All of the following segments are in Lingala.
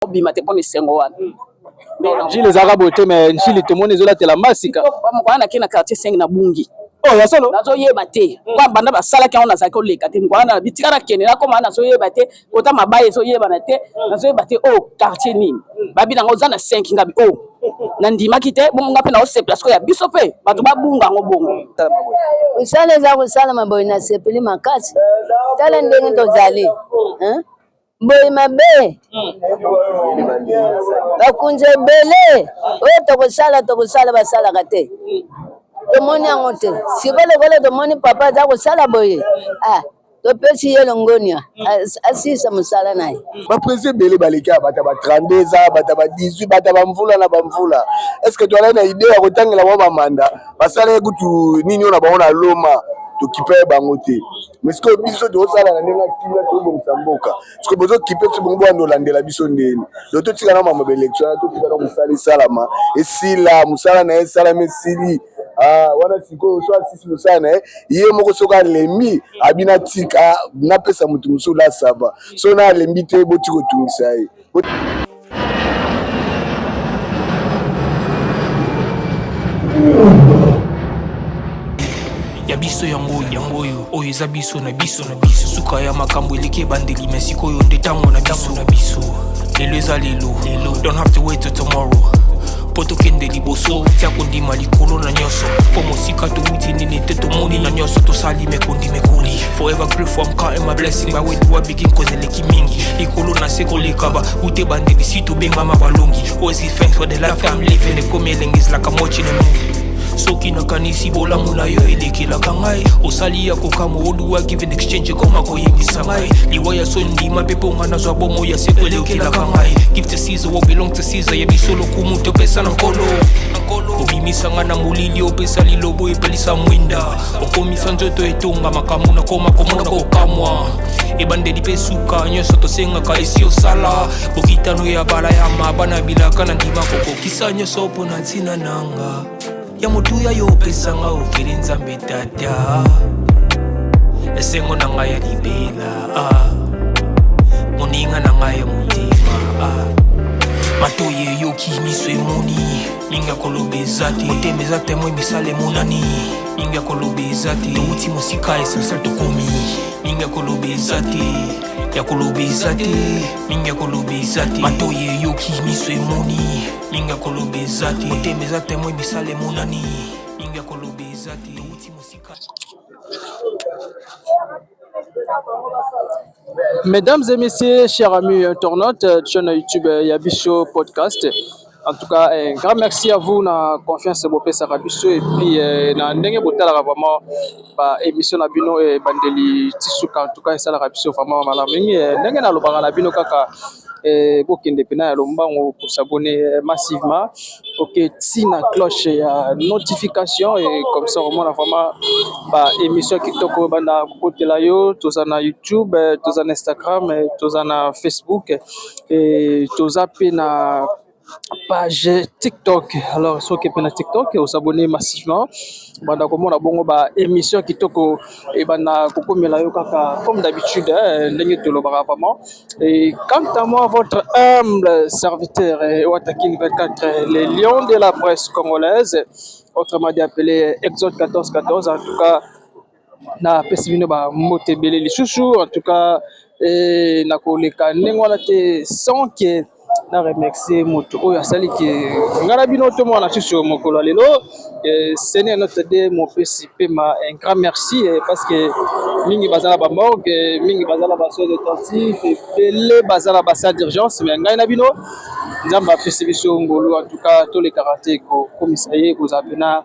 Obima te mpona esengo wana. Njili ezalaka boye te, mais njili tomoni ezolatela masika. Mokolo wana nake na quartier 5 na bungi. Oh, ya solo. Nazoyeba te kwa banda basalaki yango, nazalaki koleka te. Mokolo wana bitika nakende, nakoma, nazoyeba te kota mabaya ezoyebana te, nazoyeba te o oh, quartier nini. Babi nango oza na 5, ngabi o oh. Nandimaki te bongo, nga mpe naosepela sikoyo ya biso mpe bato babunga yango bongo. Mosala eza kosalama boye, nasepeli makasi. Tala ndenge tozali boye mabe, bakonzi ebele oyo tokosala tokosala, basalaka te, tomoni yango te. Sikoyo lokola tomoni papa aza kosala boye, ah, topesi ye longonia, asisa mosala na ye. Baprésident ebele baleki ya bato ya ba 32 ans, bato ya ba 18, bato ya bamvula na bamvula. Est ce que toalai na idée ya kotangela bango bamanda? Basala ye kutu nini oyo na bango na loma, tokipe ye bango te. Mais sikoyo biso tozosala na ndenge ya kimia, tobongisa mboka. Sikoyo bozokipe biso bongo, bwana olandela biso ndeni. Donc totika na mama baélection wana, totika na mosala esalama, esila mosala na ye, esalama, esili. Ah, wana sikoyo so asisi mosala na ye, ye moko soki alembi, abi natika, napesa motu mosusu la sava. So na alembi te, boti kotungisa ye. Ya biso yango, yango oyo, oyo eza biso na biso na biso. Suka ya makambo eleki ebandeli, me sikoyo nde ntango na biso na biso. Lelo eza lelo lelo, don't have to wait till tomorrow mpo tokende liboso. Tia kondima likolo na nyonso, mpo mosika towuti nini te, tomoni na nyonso tosali mekondi mekoli. Forever grateful, I'm counting my blessing. By where do I begin? Cause eleki mingi likolo na se koleka ba ute bandeli si tobengama balongi. Always give thanks for the life I'm living. Ekomi elengi, is like I'm watching a movie. Soki nakanisi bolamu na yo elekelaka ngai, osali ya kokamwa. Oduwa give in exchange, ekoma koyebisa ngai liwa ya soni. Ndima mpe mpo nga nazwa bomo ya seko, elekelaka ngai. Give to Caesar what belong to Caesar. Ya biso lokumu topesa na Nkolo. Obimisa nga na molili, opesa lilobo, epelisa mwinda, okomisa nzoto etonga makambo. Nakoma komona kokamwa, ebandeli mpe suka, nyonso tosengaka esi osala. Bokitano ya bala ya mabana bilaka na ndima kokokisa nyonso mpo na ntina nanga ya motuya yo opesanga ofeli. Nzambe Tata, esengo na ngai ya libela, ah. Moninga na ngai ya motema, ah. Matoyi eyoki, miso emoni, mingi ya koloba eza te. Motema eza témoin, misala emonani, mingi ya koloba eza te. Towuti mosika, essentiel tokomi, mingi ya koloba eza te, ya koloba eza te, mingi ya koloba eza te. Matoyi eyoki, miso emoni, mingi ya koloba eza te. Motema eza témoin, misala emonani, mingi ya koloba eza te. Towuti mosika. Mesdames et messieurs, chers amis internautes, chaîne YouTube Yabiso Podcast. En tout cas, un grand merci à vous na confiance bopesaka biso et puis na ndenge botalaka vraiment ba émission na bino e bandeli tisuka. En tout cas, esalaka biso vraiment malamu mingi. Ndenge nalobaka na bino kaka, bokende mpena ya lombango kos'abonner massivement, ok, tina cloche ya notification et comme ça omona vraiment ba émission kitoko banda kokotela yo. Toza na YouTube, toza na Instagram, toza na Facebook et toza mpe na page TikTok. Alors soki mpe na TikTok os'abonner massivement, banda komona bongo ba émission kitoko ebanda kokomela yo kaka comme d'habitude, ndenge tolobaka vraiment. Et quant à moi, votre humble serviteur, Watakin 24, le lion de la presse congolaise, autrement dit appelé Exode 1414. En tout cas, napesi bino bambote ebele lisusu. En tout cas, nakoleka ndenge wana te sans que na remercier moto oyo asali ke ngai na bino tomona susu mokolo ya lelo, Seigneur notre Dieu mopesi pema. Un grand merci, parce que mingi baza na bamorgue, mingi baza na basoins intensifs, ebele baza na basalle d'urgence, mais ngai na bino Nzambe apesi biso ngolu. En tout cas, tolekaka te kokomisa ye kozala mpena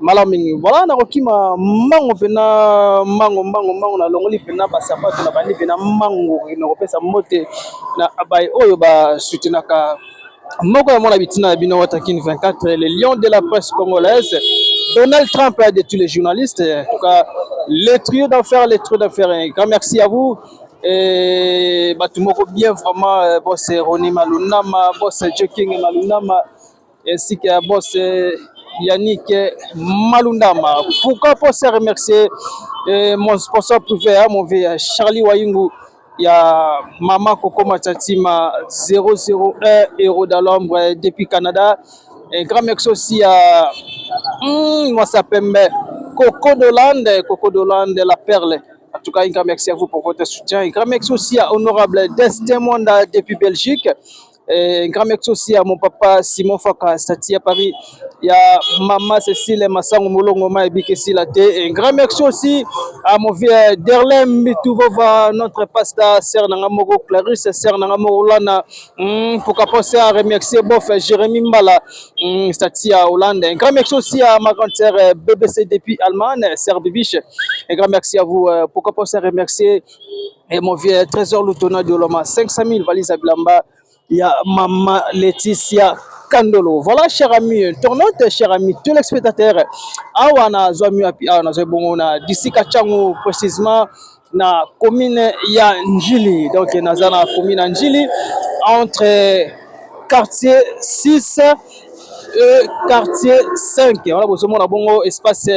malamu mingi. Voilà, nakokima mbango mpena, mbango mbango mbango, nalongoli mpena basapato na bandi mpena mbango nakopesa mbote na baye oyo basoutenaka moko ya mwana bitina na bino Watakin 24, le lion de la presse congolaise, Donald Trump de tous les journalistes. En tout cas, le trio d'enfer, le trio d'enfer, un grand merci à vous. Et bato moko bien vraiment, boss Roni Malunama, boss Joking Malunama ainsi que boss Yannick Malundama. Pourquoi pas se remercier mon sponsor privé, hein, mon vieux Charlie Wayungu. Ya Mama Coco Matsatima 001 Héros dans l'ombre depuis Canada. Un grand merci aussi à Mwasa Pembe, Coco d'Hollande, Coco d'Hollande, la perle. En tout cas, un grand merci à vous pour votre soutien. Un grand merci aussi à Honorable Destin Mwanda depuis Belgique. Et un grand merci aussi à mon papa Simon Faka Sati à Paris. Il y a Maman Cécile Massango Molongo Maebike Silate. Un grand merci aussi à mon vieux Derlem Mitouvova, notre pasteur Sœur Nangamoko Clarisse, Sœur Nangamoko Lana. Pourquoi penser à remercier Bof Jérémy Mbala, Sati à Hollande. Un grand merci aussi à ma grande sœur BBC depuis Allemagne, Sœur Bibiche. Un grand merci à vous. Pourquoi penser à remercier et mon vieux Trésor Lutona de Loma, 500 000 valises à Bilamba. Il y a Maman Laetitia Kandolo. Voilà, cher ami internaute, cher ami téléspectateur. Awa na zwa api awa na zwa bongo na d'ici Kachangu, précisément na commune ya Njili. Donc naza na commune ya Njili entre quartier 6 et quartier 5. Voilà, bozomona bongo espace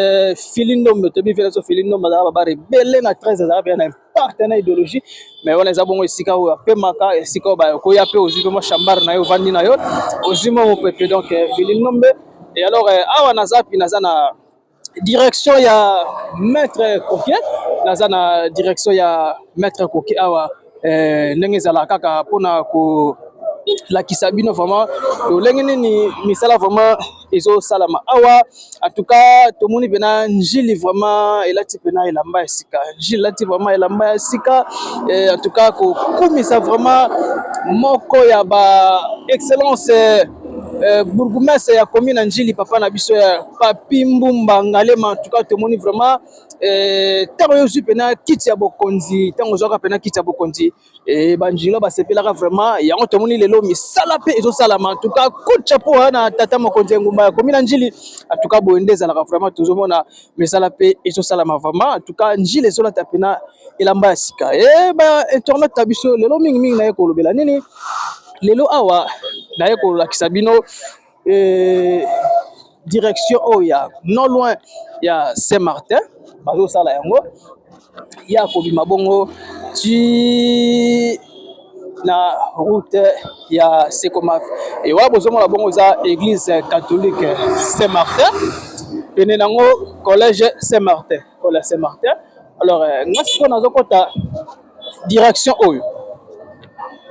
Filindombe, tobi vela so Filindombe azala ba rebelle na 13 azala bien na partenaire idéologie, mais wana eza bongo esika oyo apemaka, esika oyo bakoya mpe ozwi mpe mwa chambre na yo, ovandi na yo, ozwi mwa mopepe. Donc Filindombe. Et alors awa naza pi naza na direction ya Maître Koke, naza na direction ya Maître Koke awa. Ndenge ezalaka kaka mpona kolakisa bino vraiment lolenge nini misala vraiment ezosalama awa. En tout cas, tomoni mpena Njili vraiment elati mpena elamba ya sika, Njili elati vraiment elamba ya sika. En tout cas, kokumisa vraiment moko ya ba excellence bourgmestre ya commune ya Njili, papa na biso ya Papi Mbumba Ngalema. En tout cas, tomoni vraiment ntango oyo ozwi mpena kiti ya bokonzi, ntango ozwaka mpena kiti ya bokonzi, banjilo basepelaka vraiment. Yango tomoni lelo misala mpe ezosalama. En tout cas, coup de chapeau na tata mokonzi ya engumba ya commune ya Njili. En tout cas, boye nde ezalaka vraiment. Tozomona misala mpe ezosalama vraiment. En tout cas, Njili ezolata mpena elamba ya sika. E ba internaute na biso, lelo mingimingi naye kolobela nini? Lelo awa naye kolakisa bino direction oyo ya non loin ya Saint Martin bazosala yango ya kobima bongo ti na route ya Sekomaf. E wana bozomona bongo eza église catholique Saint Martin, pene nango collège Saint Martin, collège Saint Martin. Alors nga sikoyo nazokɔta direction oyo,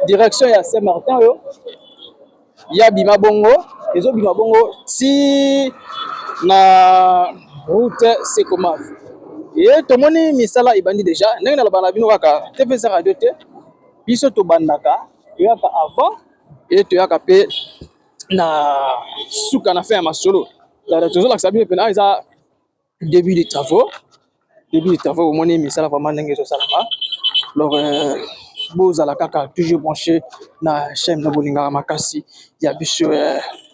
direction ya Saint Martin oyo ya bima bongo, ezobima bongo ti na route Sekomaf. E tomoni misala ebandi déjà. Ndenge naloba na bino kaka, TVC Radio te, biso tobandaka, toyaka avant e toyaka mpe na suka, na fin ya masolo. Tozolakisa bino mpena eza début de travaux, début de travaux. Omoni misala vraiment ndenge ezosalama. Alors bozala kaka toujours branché na chaîne na bolingaka makasi ya biso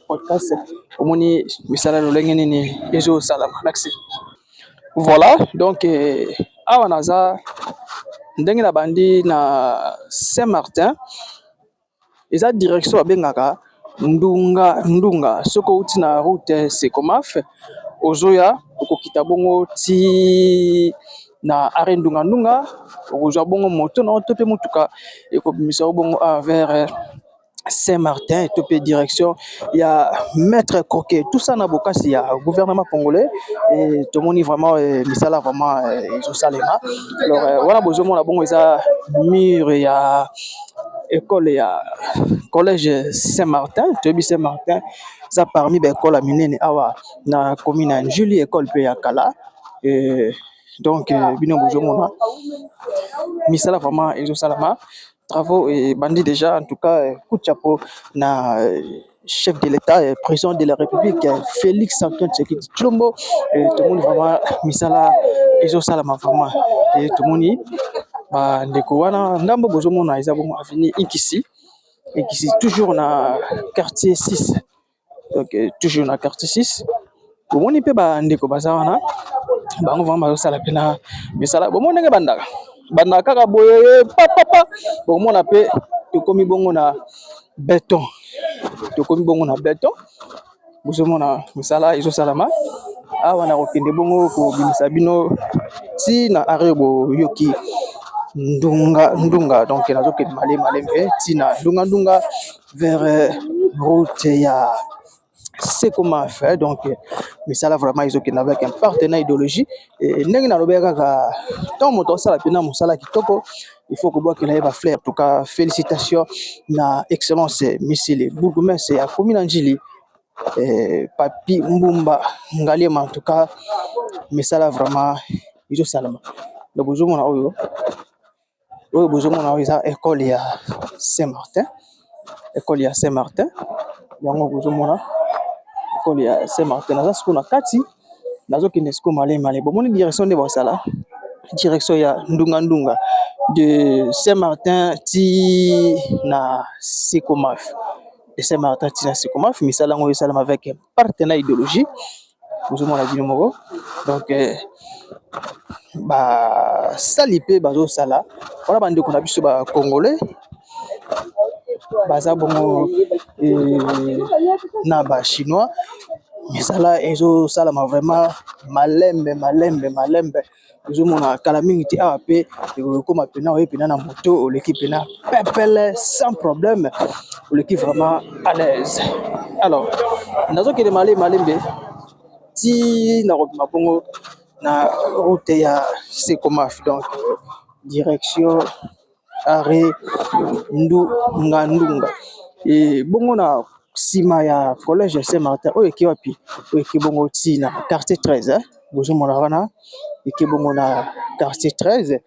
podcast. Omoni misala lolenge nini ezosalama. Merci. Voilà, donc awa naza ndenge na bandi na Saint Martin, eza direction babengaka Ndunga Ndunga. Soki outi na route Sekomaf, ozoya, okokita bongo ti na arrêt Ndunga Ndunga, okozwa bongo moto na to mpe motuka ekobimisa yo bongo vers Saint-Martin to mpe direction ya Maître Croquet. Tout ça na bokasi ya gouvernement congolais. Et tomoni vraiment misala vraiment ezosalema. Alors wana bozomona bongo eza mur ya école ya collège Saint-Martin. Toyebi Saint-Martin eza parmi ba école ya minene awa na commune ya Njili, école mpe ya kala. Donc bino bozomona misala vraiment ezosalama, travaux ebandi déjà. En tout cas, coup de chapeau na chef de l'État, président de la République Félix Antoine Tshisekedi Tshilombo. Tomoni vraiment misala ezosalama vraiment. Tomoni bandeko wana ndambo bozomona eza bongo avenue Inkisi, Inkisi, toujours na quartier 6. Donc toujours na quartier 6, bomoni mpe bandeko baza wana, bango vraiment bazosala mpena misala. Bomoni ndenge bandaka bandaka kaka boye papapa. Bomona mpe tokomi bongo na béton, tokomi bongo na béton. Bozomona misala ezosalama awa. Na kokende bongo kobimisa bino ti na arrêt boyoki. Ndunga Ndunga. Donc nazokende malembe malembe ti na Ndunga Ndunga vers route ya Sekomaf. Donc misala vraiment ezokende avec un partenaire idéologie. Ndenge nalobaki kaka, ntango moto asala mpena mosala kitoko, il faut kobwakela ye bafleur. En tout cas, félicitations na excellence monsieur le bourgmestre ya commune ya Ndjili, Papi Mbumba Ngaliema. En tout cas, misala vraiment ezosalama. Donc bozomona oyo, oyo bozomona oyo eza école ya Saint Martin, école ya Saint Martin yango bozomona, école ya Saint Martin. Naza sikoyo na kati, nazokende sikoyo malembe malembe. Bomoni direction nde basala, direction ya Ndunga Ndunga, de Saint Martin ti na Sekomaf, de Saint Martin ti na Sekomaf. Misala yango esalama avec partenaire idéologie, bozomona bino moko. Donc basali mpe bazosala wana, bandeko na biso bacongolais baza bongo na bachinois. Misala ezosalama vraiment malembe malembe malembe. Ozomona kala mingi te awa mpe ekokoma mpena oye mpena na moto, oleki mpena pepele sans problème, oleki vraiment à l'aise. Alors nazokende malembe malembe ti na kobima bongo na route ya Sekomaf, donc direction arrêt Ndunga Ndunga. E bongo na nsima ya collège ya Saint Martin oyo eke wapi? Oyo eke bongo ti na quartier 13. Bozomona wana eke bongo na quartier 13.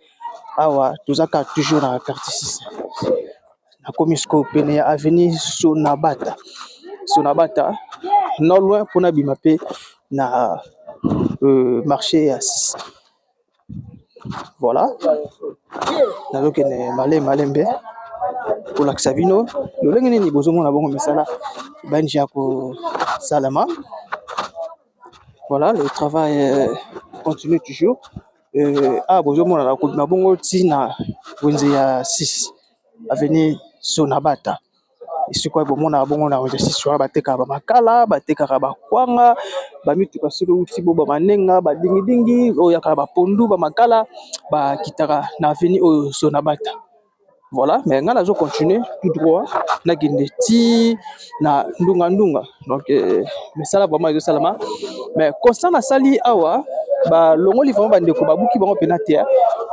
Awa toza kaka toujours na quartier 6. Nakomi sikoyo pene ya avenue Sonabata, Sonabata non loin mpona bima mpe na marché ya 6. Voilà, nazokende malembe malembe kolakisa bino lolenge nini bozomona bongo misala banji ya kosalama. Voilà, le travail continue toujours. Awa bozomona na kobima bongo ntina wenze ya 6, avenue Sonabata, esika oyo bomonaka bongo na wenze 6 wana batekaka bamakala, batekaka bakwanga, bamituka. Soki outi bo bamanenga, badingidingi oyo yakaka, bapondu, bamakala, bakitaka na avenue oyo Sonabata. Voilà, mais ngai nazo continuer tout droit, nakende ti na Ndunga Ndunga. Donc misala vraiment ezosalama, mais constat nasali awa, balongoli vraiment bandeko, babuki bango mpena te.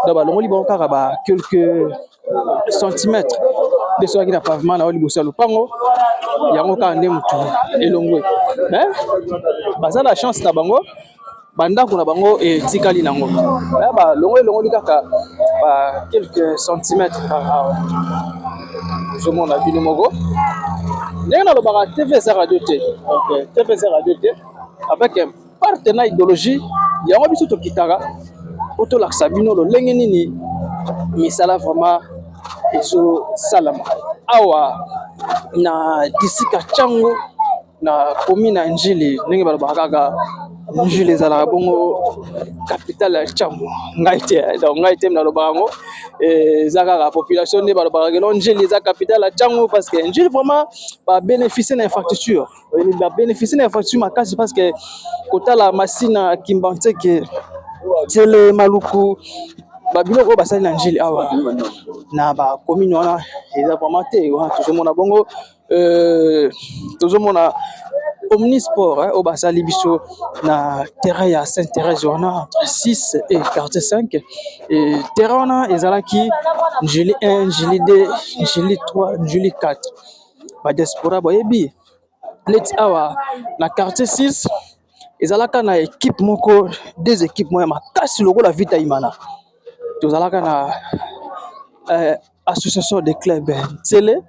Donc balongoli bango kaka ba quelques centimètres nde soki na pavement na oyo liboso ya lopango yango kaka nde motu elongwe. Mais baza na chance na bango, bandako na bango etikali nango. Balongo elongoli kaka ba quelques centimètres kaka. Awa ozomona bino moko ndenge nalobaka, TV eza radio te. Donc TV eza radio te. Avec un partenaire idéologie, yango biso tokitaka po tolakisa bino lolenge nini misala vraiment ezosalama awa na disika Tshangu, na commune ya Ndjili. Ndenge balobaka kaka, Ndjili ezalaka bongo capitale ya Tshangu. Ngai te, donc ngai te nalobaka yango, eza kaka population nde balobaka que non, Ndjili eza capitale ya Tshangu, parce que Ndjili vraiment babénéficie na infrastructure, babénéficie na infrastructure makasi, parce que kotala Masina, Kimbanseke, Tele, Maluku, babiloko oyo basali na Ndjili awa na bacommune wana eza vraiment te. Wana tozomona bongo, tozomona omnisport oyo basali biso na terrain ya Saint Thérèse wana, entre 6 et quartier 5. Et terrain wana ezalaki Ndjili 1, Ndjili 2, Ndjili 3, Ndjili 4. Badiaspora boyebi neti awa na quartier 6 ezalaka na équipe moko, deux équipes moko ya makasi lokola Vita Imana. Tozalaka na association de club Ntsele,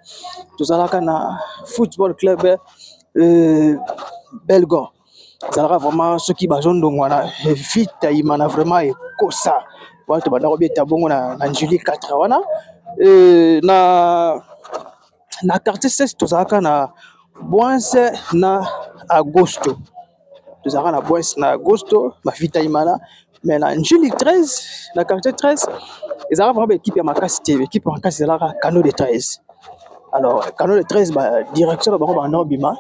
tozalaka na football club Belgon. Ezalaka vraiment soki bazondongwana, Vita Imana vraiment ekosa wana. Tobanda kobeta bongo na Ndjili 4 wana. Na quartier 16 tozalaka na Bwance na Agosto, tozalaka na Bwance na Agosto, bavita Imana. Mais na Ndjili 13, na quartier 13, ezalaka vraiment baéquipe ya makasi te. Équipe ya makasi ezalaka Canot de 13. Alors Canot de 13, badirection na bango banda obima,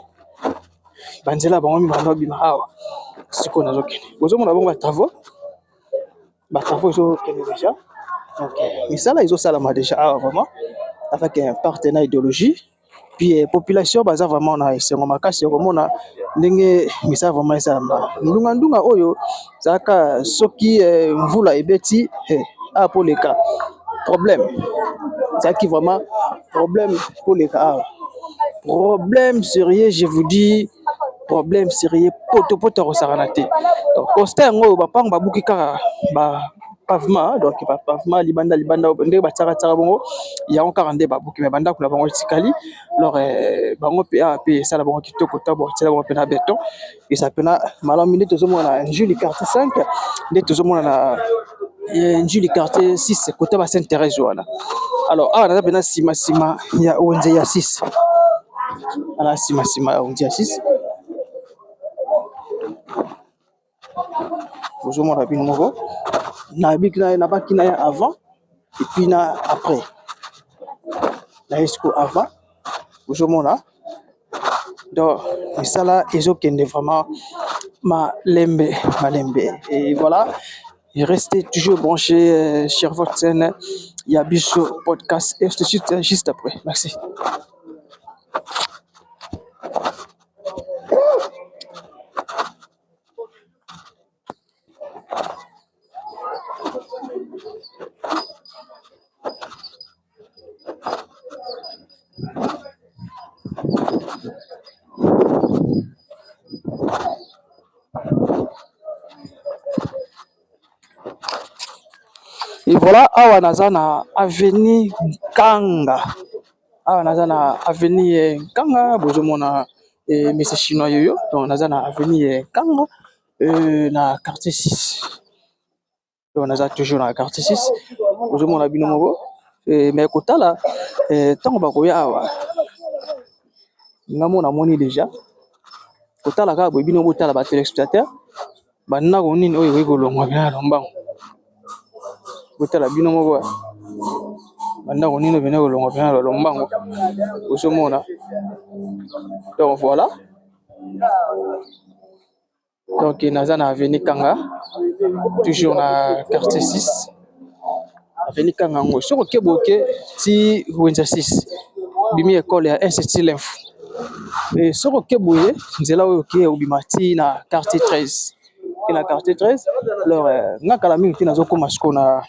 banzela bango banda obima awa. Sikoyo nazokende, bozomona bongo batravaux, batravaux ezokende déjà. Donc misala ezosalama déjà awa vraiment avec un partenaire idéologie puis population baza vraiment na esengo makasi ya komona ndenge misala vraiment esalama. Ndunga ndunga oyo ezalaka soki mvula ebeti awa po leka problème, ezalaki vraiment problème koleka awa, problème sérieux, je vous dis, problème sérieux, potopoto akosakana te. Donc constat yango oyo, bapango babuki kaka ba pavement, donc ba pavement libanda libanda ndenge batiaka tiaka bongo yango kaka nde babuki, me bandako na bango etikali. Alors bango mpe awa mpe esala bango kitoko, ta botiela bango mpe na beton, eza mpena malamu. Nde tozomona na Njili quartier 5, nde tozomona na Njili quartier 6 kota ba Sainte Thérèse wana. Alors awa naza mpena nsima nsima ya wenze ya 6, ala nsima nsima ya wenze ya 6, bozomona bino moko nabaki na ye avant et puis na après na ye siko avant, bozomona. Donc misala ezokende vraiment malembe malembe et voilà. Et restez toujours branchés sur votre chaîne Yabiso Podcast et tout de suite juste après. Merci. Et voilà, awa naza na avenue Nkanga. Awa naza na avenue Nkanga, bozomona monsieur chinois yoyo. Donc naza na avenue Nkanga na quartier 6. Donc naza toujours na quartier 6. Bozomona bino moko. Mais kotala ntango bakoya awa, nga mo namoni déjà kotala kaka boye, bino botala ba téléspectateurs, bandako nini oyo ekoki kolongwa mpena na lombango. Botala bino moko, bandako nini pene kolongwa mpena na lombango, ozomona. Donc voilà, donc naza na avenue Kanga, toujours na quartier 6, avenue Kanga yango soki oke boke ti wenza 6, bimi école ya Institut Lemfu. E soki oke boye nzela oyo oke obima ti na quartier 13, ke na quartier 13. Alors nga kala mingi te nazokóma sikoyo na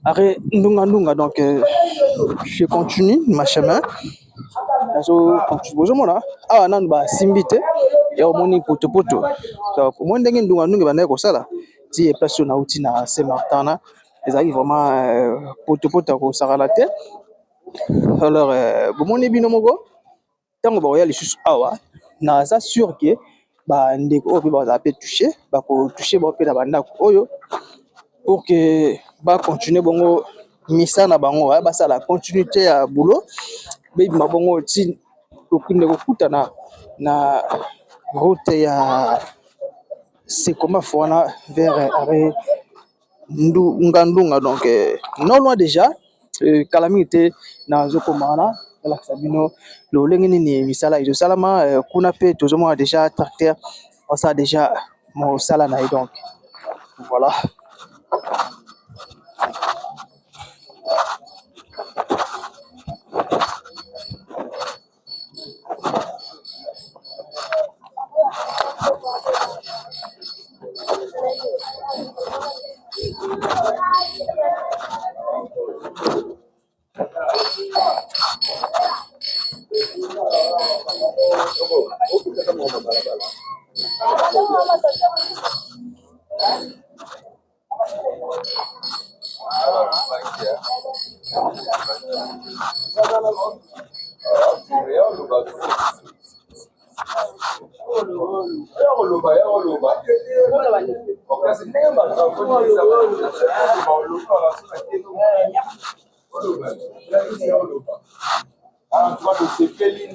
arrêt Ndunga Ndunga. Donc je continue ma chemin, nazo continue. Bozomona awa nanu basimbi te ya omoni potopoto. Donc omoni ndenge Ndunga Ndunga ebandaki kosala ti place oyo nauti na Saint Martin na ezalaki vraiment potopoto ya kosakana te. Alors bomoni bino moko, ntango bakoya lisusu awa, naza sûr ke bandeko oyo mpe bazala mpe touché, bakotouche bao mpe na bandako oyo pour que bacontinue bongo misala na bango, basala continuité ya boulot, bebima bongo ti kokende kokutana na route ya Sekomaf wana vers arrêt Ndunga Ndunga. Donc non loin déjà, kala mingi te nazokoma wana, nalakisa bino lolenge nini misala ezosalama kuna. Mpe tozomona déjà tracteur osala déjà mosala na ye. Donc voilà.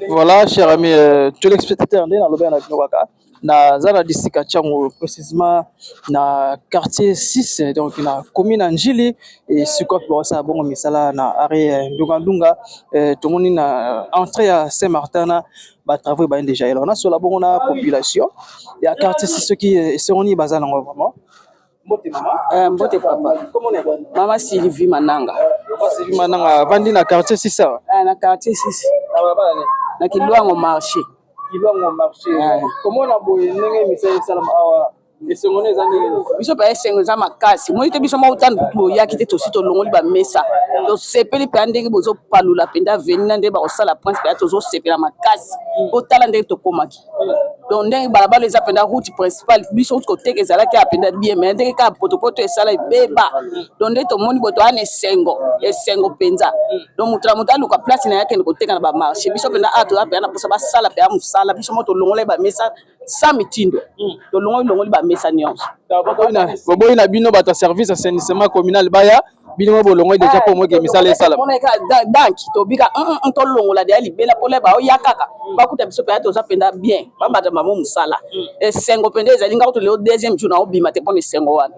Voilà, chers amis téléspectateurs, nde nalobi na bino kaka naza na district ya Tshangu, précisément na quartier 6, donc na commune ya Njili. Esika mpe bakosala bongo misala na arrêt Ndunga Ndunga, tomoni na entrée ya Saint Martin na batravaux ebandi déjà. Alors nasola bongo na population ya quartier 6 soki esengo nini baza nango vraiment. Mbote mama. Mbote papa. Mama Sylvie Mananga. Mama Sylvie Mananga avandi na quartier 6 awa. Na quartier 6. Na balabala nini? Na Kilwango marché. Kilwango marché. Komona boye ndenge misala esalama awa, esengo no eza ndenge nini? Biso mpe esengo eza makasi. Moi te, biso moko tano kutu boyaki te, tosi tolongoli bamesa, tosepeli mpenza ndenge bozopalula mpenza avenue na ndenge bakosala Prince. Mpenza tozosepela makasi. Botala ndenge tokomaki. Donc ndenge balabala eza mpenza route principale, biso route koteka ezalaki ya mpenza bien, mais ndenge kaka potopoto esala ebeba. Donc nde tomoni boye, toya na esengo, esengo mpenza. Donc moto na moto aluka place na ye, akende koteka na bamarché. Biso mpenza awa toza mpenza na mposa basala mpenza mosala. Biso moko tolongola ye bamesa sans mitindo, tolongoli, longoli bamesa nyonso. Boboyi na bino bato ya service assainissement communal baya, bino mo bolongoli déjà mpo moke misala esalama. Dank tobika, tolongola deya libela mpona baoya kaka bakuta biso mpenza toza mpenza bien, babata bango mosala. Esengo mpenza ezali. Nga kutu lelo deuxième jour na obima te mpona esengo wana.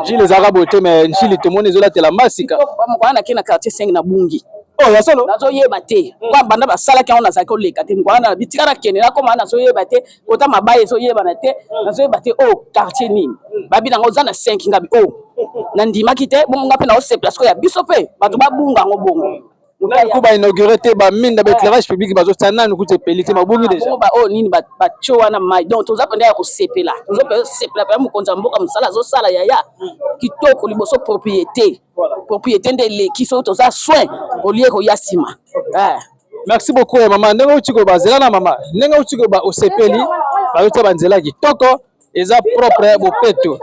Njili ezalaka boye te, mais Njili tomoni ezolatela masika. Moko wana nake na quartier 5 na bungi. Oh, ya solo? Nazoyeba te kwa banda basalaki yango, nazalaki koleka te. Moko wana bitika nakende, nakoma wana, nazoyeba te kota mabaya ezoyebana te, nazoyeba te oyo quartier nini. Babi nango oza na 5, ngabi o nandimaki te. Bongo nga mpe naosepela sikoyo ya biso mpe bato babunga yango bongo. Nanu ku bainaugure te, baminda, baéclairage public bazotia nanu kutu epeli te, mabungi déjà. Bongo baoyo nini batio wana mai. Donc toza mpenza ya kosepela, toza mpenza kosepela mpenza. Mokonzi ya mboka, mosala azosala yaya kitoko. Liboso propriété, propriété nde eleki. Soki toza soin olie koya nsima. Merci beaucoup ya mama. Ndenge outi koba nzela na mama, ndenge outi koba osepeli, bazotia banzela kitoko, eza propre, bopeto,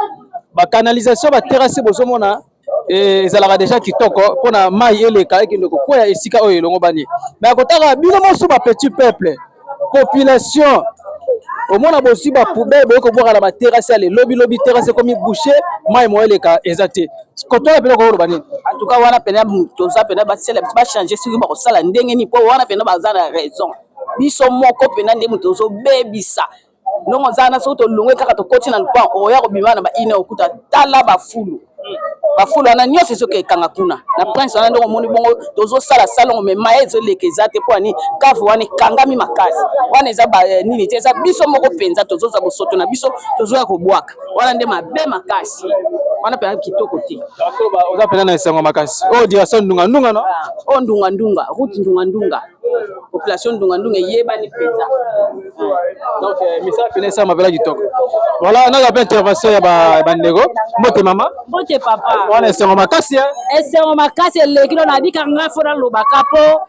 bacanalisation, baterrasse bozomona ezalaka déjà kitoko mpona mai eleka, ekende kokwea esika oyo elongo bani. Mais akotaka bino mosu bapetit peuple, population, omona bozwi bapoubelle, boye kobwaka na baterrasse ya lelobilobi, terrasse ekomi bouché, mai mo eleka eza te. Kotola mpena kokoloba nini? En tout cas wana mpena toza mpena basala, bachange soki bakosala ndenge nini, mpo wana mpena baza na raison. Biso moko mpena nde moto ozobebisa. Ndongo oza wana, soki tolongwe kaka, tokoti na lupango, oya kobima na baine, okuta tala bafulu, bafulu wana nyonso ezoki ekanga kuna na Prince wana. Ndenge omoni bongo, tozosala salongo, mais maye ezoleka eza te. Mpo ani cave wana ekangami makasi. Wana eza nini te, eza biso moko mpenza tozozwa bosoto na biso, tozoya kobwaka wana. Nde mabe makasi wana, mpenza kitoko te. Oza mpenza na esengo makasi. Oyo direction Ndunga Ndunga, no? Oyo Ndunga Ndunga, route Ndunga Ndunga, population Ndunga Ndunga eyebani mpenza. Donc misala pene esalama mpela kitoko. Voilà, naza mpe intervention ya bandeko. Mbote mama. Mbote papa. Wana esengo makasi. Esengo makasi eleki. No nabika ngai fo nalobaka mpo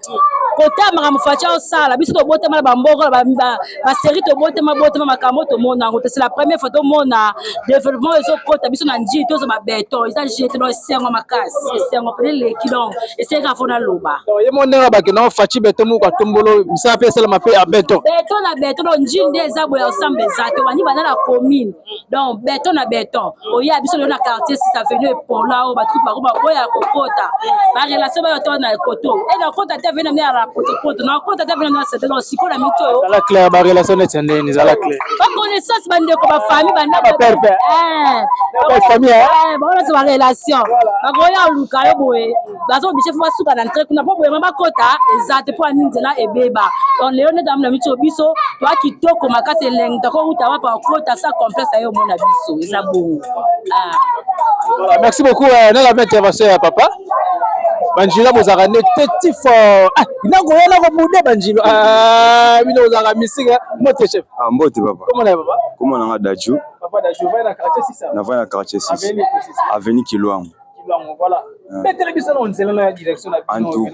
kota makambo Fatshi osala. Biso tobotama na bamboka basérie, tobotama botama makambo tomona yango te. C'est la première fois tomona développement ezokota biso na Njili, tozwa babéton eza jete. No esengo makasi, esengo pene eleki. Donc esengaka fo naloba. Ye mo ndenge bakenda Fatshi béton moko atombolo, misala mpe esalama mpe ya béton. Béton na béton. Donc Njili nde eza boye, ensemble eza te wani banda na commune. Donc béton na béton. Oya biso lelo na quartier 6, avenue Epola, oyo bato bako baboya kokota, barelation bayo to na koto e nakota te, avenue na ya potopoto nakota te, avenue na sete. Donc sikoyo na miti oyo. Ezala clair, barelation neti ya ndeni, ezala clair. Baconnaissance, bandeko, bafamille. Famille. Baonasi barelation, bakoya oluka yo boye, bazooblige fo basuka na entrée kuna mpo boye ma bakota eza te mpo ani nzela ebeba. Donc lelo nde na miti oyo biso toa kitoko makasi, elengi, tokouta wapa okota sa complexe aye omona biso eza bongo. Voilà, merci beaucoup. Nala mpe intervention ya papa. Banjila bozalaka nde teti fort. Ah, nakoya nakobude banjilo. Ah, bino bozalaka misika. Mbote chef. Ah, mbote papa. Comment na papa? Comment nanga Daju. Papa Daju, va na quartier 6. Na va na quartier 6. Avenue Kilwango. Kilwango, voilà. Betele biso na nzela na direction na En tout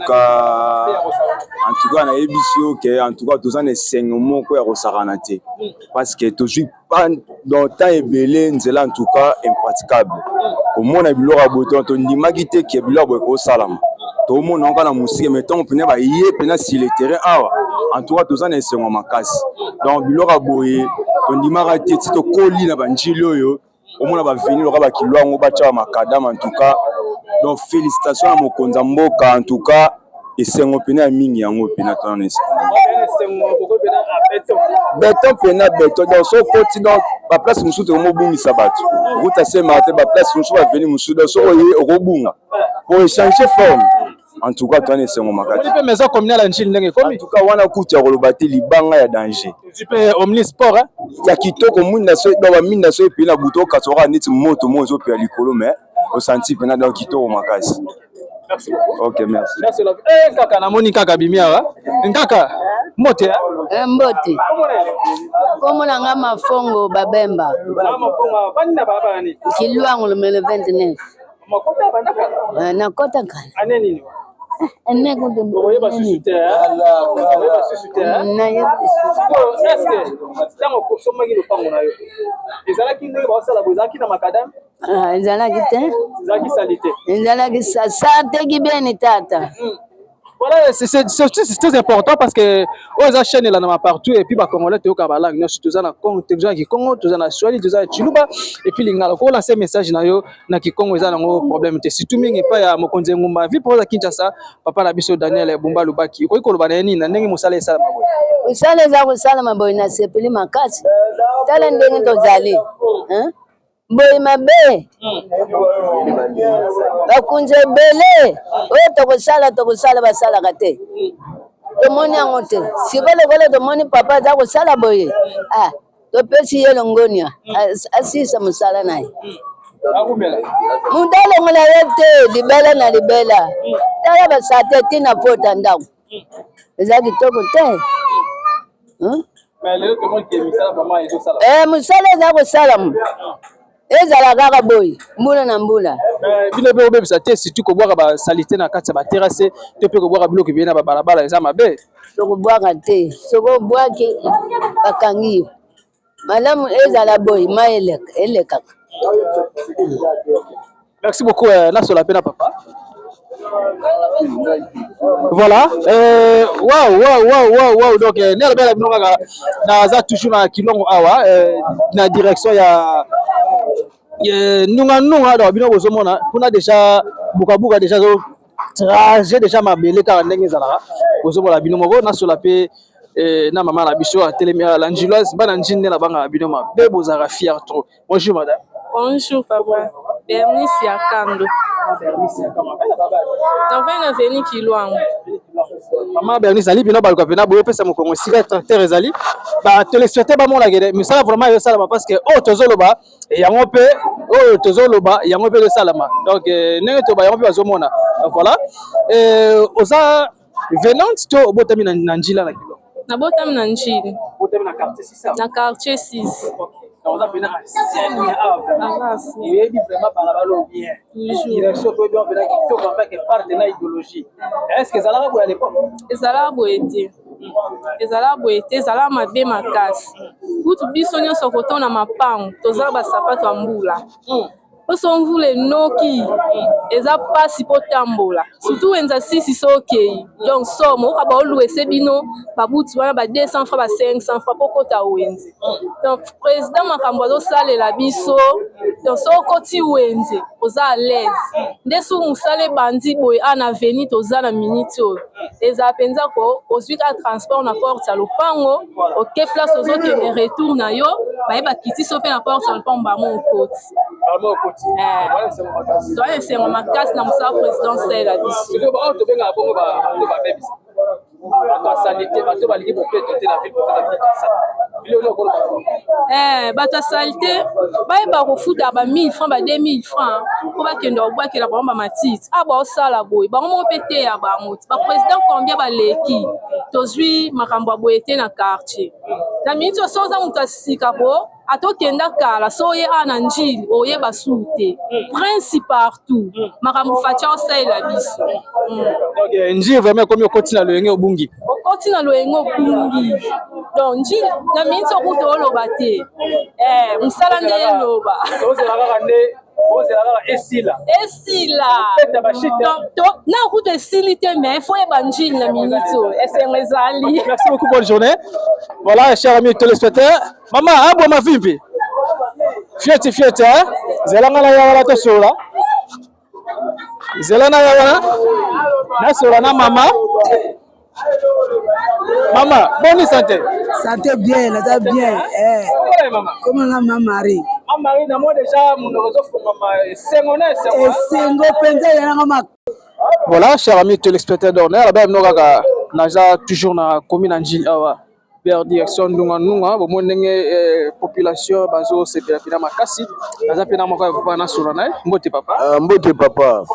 cas nayebisi yo ke en tout cas toza na esengo moko ya kosakana te, parce que tozwi dans temps ebele nzela en tout cas impraticable. Komona biloko ya boye, tondimaki te ke biloko ya boye kosalama. Tomona yango na mosika, mais ntango mpena baye mpena sur le terrain awa, en tout cas toza na esengo makasi. Donc biloko ya boye tondimaka te. Ti tokoli na banjili oyo, omona baavenue loka bakilo yango batya bamacadam. En tout cas donc félicitation na mokonzi ya mboka. En tout cas esengo mpena ya mingi yango mpena tona na esengo. Béton mpena béton. Donc so okoti, donc baplace mosusu tokomobungisa bato, route ya Saint Martin, baplace mosusu, baavenue mosusu. Donc so oye okobunga po echange forme. En tout cas toza na esengo makasi. Omoni mpe maison communale ya Ndjili ndenge ekomi. En tout cas wana kutu ya koloba te, libanga ya danger. Tozwi mpe omnisport hein. Ya kitoko, mwinda so donc baminda so epeli na butu okatisa kaka neti moto moko ezopela likolo mais osanti mpena donc kitoko makasi. Merci beaucoup. Ok, merci. Merci. Eh, kaka namoni kaka bimi awa. Nkaka mbote hein? Eh, mbote. Kombo na nga Mafongo Babemba. Kilwangu numero 29. Eh, nakota kala. Année nini? Année kutu. Okoyeba susu te. Okoyeba susu te. Nayeba Sikoyo est-ce que ntango osombaki lopango na yo ezalaki ndenge baosala boye, ezalaki na makadam? Ah, ezalaki te. Ezalaki salite. Ezalaki sasateki beni tata. Voilà, c'est très important parce que oyo eza chaîne elandama partout et puis bacongolais toyoka balangue nyonso, toza na Congo, toza na Kikongo, toza na Swahili, toza na Tshiluba et puis Lingala. Kolancer message na yo na Kikongo eza nango problème te, surtout mingi epai ya mokonzi ya engumba ville province ya Kinshasa, papa na biso Daniel Bumba Lubaki. Okoki koloba na ye nini na ndenge mosala esalama boye? Mosala eza kosalama boye, nasepeli makasi. Tala ndenge tozali, hein? Boye mabe, bakonzi ebele oyo tokosala tokosala basalaka te, tomoni yango te. Sikoyo lokola tomoni papa aza kosala boye, ah, topesi ye longonia, asilisa mosala na ye. Moto alongola ye te libela na libela. Tala basate ntina pota ndako eza kitoko te. Mosala eza kosalama, ezala kaka boye mbula na mbula. Bino mpe kobebisa te, surtout kobwaka basalite na kati ya baterrasse to mpe kobwaka biloko ebele na babalabala eza mabe. Tokobwaka te, soki obwaki bakangi yo. Malamu ezala boye, mai elekaka. Merci beaucoup, nasola mpe na papa. Voilà. Waouh, waouh, waouh, waouh, waouh. Donc, ne alobela bino kaka naza toujours na Kilongo awa, na direction ya Nunga Nunga. Donc bino bozomona kuna déjà bukabuka, déjà zo trajet, déjà mabele kaka ndenge ezalaka, bozomona bino moko. Nasola mpe na mama na biso atelemi la Ndjiloise. Bana Ndjili nde na bangaka bino mabe, bozalaka fier trop. Bonjour madame. Bonjour papa. Bernice Yakando. Navandi na avenue Kilwango. Mama Bernice, ali bino baluka mpena boye opesa mokongo esika tracteur ezali, batéléspectateur bamonaka misala vraiment ezosalama, parce que oyo tozoloba yango mpe, oyo tozoloba yango mpe ezosalama. Donc ndenge toba yango mpe bazomona. Voilà, oza venante to obotami na Njila na Kilo? Nabotami na Njili. Obotami na quartier 6? Na quartier 6. Oza mpena ancienne ya awa vraiment, oyebi vraiment balabala oyo bien, direction toyebi mpena kitoko avec parte na idéologie. Est ce que ezalaka boye à l'époque? Ezalaka boye te, ezalaka boye te, ezalaka mabe makasi. Kutu biso nyonso kotona mapango toza basapato ya mbula. Poso mvula enoki, eza mpasi mpo tambola, surtout wenza sisi. So okei, donc somo oyoka baoluese bino babuti wana ba 200 francs, ba 500 francs mpo kota wenze. Donc président makambo azosalela biso, donc so okoti wenze oza à l'aise. Nde soki mosala ebandi boye a na avenue toza na minute oyo, ezala mpenza ko ozwi kaka transport na porte ya lopango, oke place ozokende, retour na yo baye bakiti so mpe na porte ya lopango, bango okoti. Toza esengo makasi na mosala président salela biso. Tobengaka bongo bato babebisa, bato ya saleté, bato balingi bopeto te na ville province ya Kinshasa. Biloko okoloba? Bato ya saleté bayeba kofuta ba 1000 francs, ba 2000 francs mpo bakende kobwakela bango bamatiti. A baosala boye bango moko mpe te ya bango ti baprésident combien baleki, tozwi makambo ya boye te na quartier. Na miniti oyo, so oza moto ya sika po atokenda kala, so oye awa na Njili oyeba suu te, prince partout makambo Fatshi osalela biso. Donc Njili vraiment ekomi okoti na loyenge obungi. Okoti na loyenge obungi. Donc Njili na miniti okuta oloba te, mosala nde eloba. Ozela kaka nde, ozela kaka esila. Esila na okuta esili te, mais faut yeba Njili na miniti oyo esengo ezali. Merci beaucoup, bonne journée. Voilà, chers amis téléspectateurs, mama aboma vimpi fieti fieti, eh? Zela nga na ya wana tosolola, zela na ya wana nasola na mama. Mama, boni santé? Santé bien, naza bien. Comment nga ma Marie? Mama Marie, namoni déjà monoko ezofungama, esengo na esengo. Esengo mpenza yananga. Voilà, chers amis téléspectateurs d'honneur, là-bas, nous kaka naza toujours na commune ya Ndjili awa vers direction Ndunga Ndunga, bomoni ndenge population bazosepela mpena makasi. Naza mpe na moko ya papa nasolo na ye. Mbote, papa. Ah, mbote papa.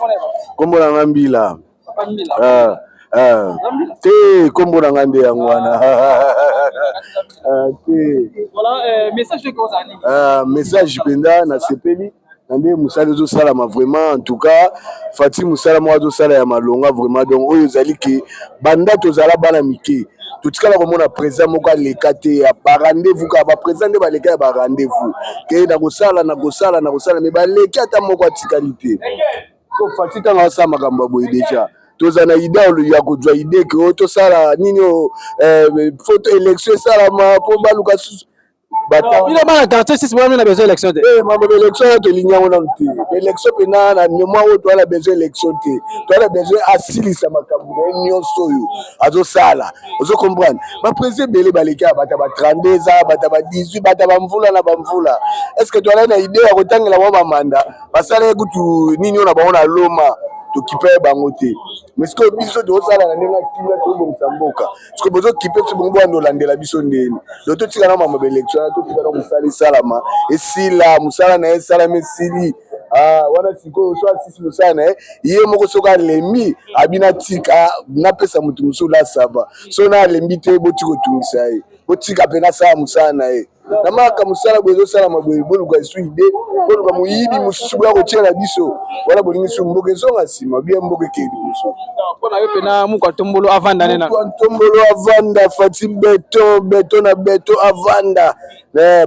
Kombo na nga Mbila. Papa Mbila. Ah, ah. Te, kombo na nga nde yango wana. Ah, te. Voilà, message oyo kozala nini? Ah, message mpenza, nasepeli na nde mosala ezosalama. Vraiment, en tout cas, Fati, mosala moko azosala ya malonga vraiment. Donc oyo ezali ke banda tozala bana mike, totikala komona président moko aleka te ya barendez-vous. Kaka baprésident nde baleka ya barendez-vous ke na kosala, na kosala, na kosala, mais baleki ata moko atikali te. So Fati, ntango asala makambo ya boye, déjà toza na idée ya kozwa idée ke oyo tosala nini oyo, faut élection esalama mpo baluka susu. Bino bana quartier 6, boyami na besoin élection te? Mambo élection wana, tolingi yango nanu te. Élection mpena na mémoire oyo, toala besoin élection te. Toala besoin asilisa makambo na ye nyonso oyo azosala. Ozo comprendre, baprésident ebele baleki ya bato ya ba 32 ans, bato ya ba 18, bato ya bamvula na bamvula. Est ce que toala na idée ya kotangela bango bamanda? Basala ye kutu nini oyo na bango na loma, tokipe bango te. Mais sikoyo biso tozosala na ndenge ya kimia, tobongisa mboka. Sikoyo bozokipe biso bongo, bwanda olandela biso ndeni. Donc totika na mama baélection wana, totika na mosala esalama, esila. Mosala na ye esalama, esili wana. Sikoyo so asisi mosala na ye, ye moko soki alembi, abina tika napesa motu mosusu la sava. So na alembi te, botika kotungisa ye, botika mpe nasala mosala na ye na maka. Mosala boye ezosalama boye, boluka esu idée, boluka moyibi mosusu boya kotiela biso wana. Bolingi su mboka ezonga nsima, bien mboka ekei liboso. Mpo na yo mpena, muku atombolo avanda nde na Mutu Ntombolo avanda. Fati beton, beton na beton, avanda.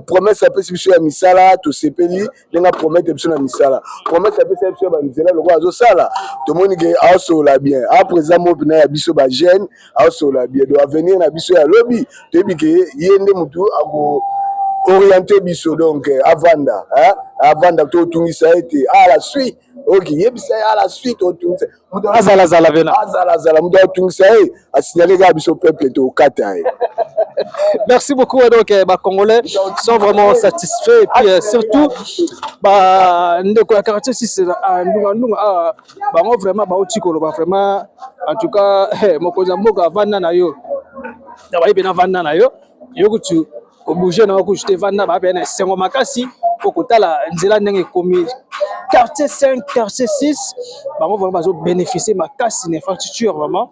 Promesse apesi biso ya misala, tosepeli ndenge apromete biso na misala. Promesse apesi biso ya banzela, lokola azosala, tomoni ke aosolola bien. Aprésident mo mpena ya biso bajeune, aosolola bien. Donc avenir na biso ya lobi, toyebi ke ye nde motu ako oriente biso. Donc avanda, avanda, totungisa ye te. À la suite, ok, yebisa ye à la suite otungisa. Azalazala pena. Azalazala, moto atungisa ye, asignale kaka biso peuple, tokata ye. Merci beaucoup. Donc, bah, Congolais sont vraiment satisfaits. Et puis, surtout, bah, ndeko ya quartier 6, Ndunga Ndunga, ah, bango vraiment, bauti koloba vraiment, en tout cas, mokonzi ya mboka avanda na yo. Na bayebi na vanda na yo. Yo kutu kobouge na yo kutu te, vanda ba na esengo makasi po kotala nzela ndenge ekomi. Quartier 5, quartier 6, bango vraiment bazo bénéficier makasi na infrastructure vraiment.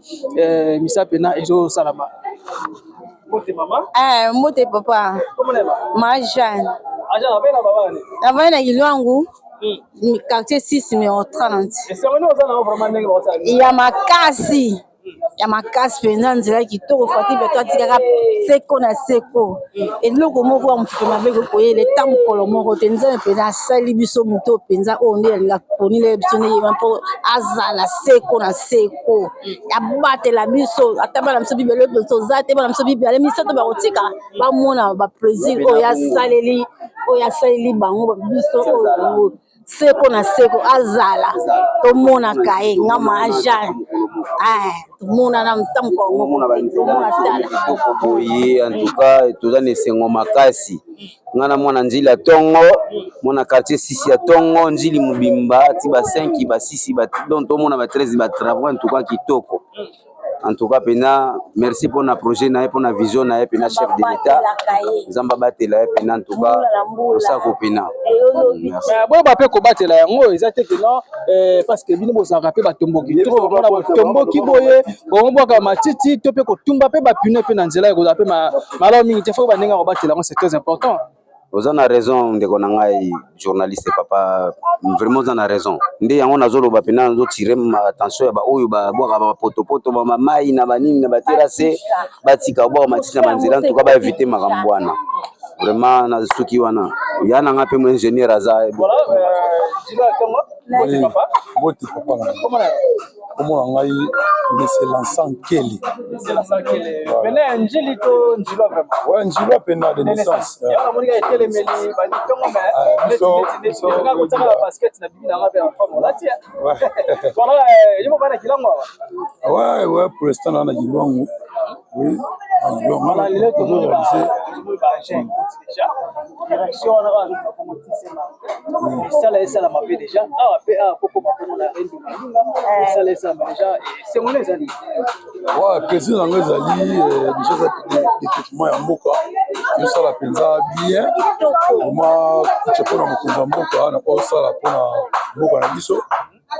Misala pena ezosalama. Mbote, mama. Eh, mbote papa. Comment va? Ma Jeanne. Aja na bena baba ni. Navandi na Kilwangu, quartier 6 numéro 30. Esengo nini oza nango vraiment ndenge baosala? Ya makasi. Ya makasi mpenza, nzela kitoko. Fati Beto atikaka seko na seko. Eloko moko ya mopepe mabe koyela eta mokolo moko te. Nzambe mpenza asali biso moto mpenza oyo nde alinga ponile biso nde yeba mpo azala seko na seko, abatela biso. Ata bana biso bibele toza te, bana biso bibale misato bakotika bamona baplaisir oyo asaleli bango. Biso oyo seko na seko azala, tomonaka ye. Nga ma Jeanne, tomonana ntango moko tomona tala. Kitoko boye, en tout cas toza na esengo makasi. Nga na mwana Nzili ya ntongo, mwana quartier 6 ya ntongo, Nzili mobimba ti ba 5, ba 6, ba donc tomona ba 13 batravaux. En tout cas kitoko, en tout cas mpena merci mpona projet na ye, mpona vision na ye mpena. Chef de l'État, Nzambe abatela ye mpena. En tout cas losako mpena. Boyeba mpe kobatela yango. Eza te ke non, parce que bino bozalaka mpe batomboki to komona botomboki boye, bomobwaka matiti to mpe kotumba mpe bapneu mpe na nzela, ekozala mpe malamu mingi te. Faut bandenge ya kobatela yango, c'est très important. Oza na raison, ndeko na ngai journaliste papa, vraiment oza na raison. Nde yango nazoloba mpena, nazotire attention ya baoyo babwaka bapotopoto, bamamai na banini na baterrasse, batika kobwaka matiti na banzela. Ntuka baevite makambo wana vraiment. Na suki wana ya na nga mpe mo ingénieur aza. Mbote papa na ngai, kombo na ngai Monsieur Lansan Kele. Pene Njili to Njilwa vraiment? Ouais, Njilwa pena de naissance. Yango namoni kaka etelemeli bandi ntongo, mais kotiaka ba basket na bibi nanga mpe en forme olati. Voilà, yo mobana Kilango awa? Ouais, pour l'instant na Kilwangu. Oui, Donc lelo tomoni réaliser baagent ekoti déjà direction wana oyo azokoma bongo tisema esala esalama mpe déjà awa mpe awa kokoma bongo na rendunga esala esalama déjà esengo na ezali. Ouais, plaisir na ngai ezali déjà eza développement ya mboka ezosala mpenza bien vraiment kutia mpona mokonzi ya mboka na po osala mpona mboka na biso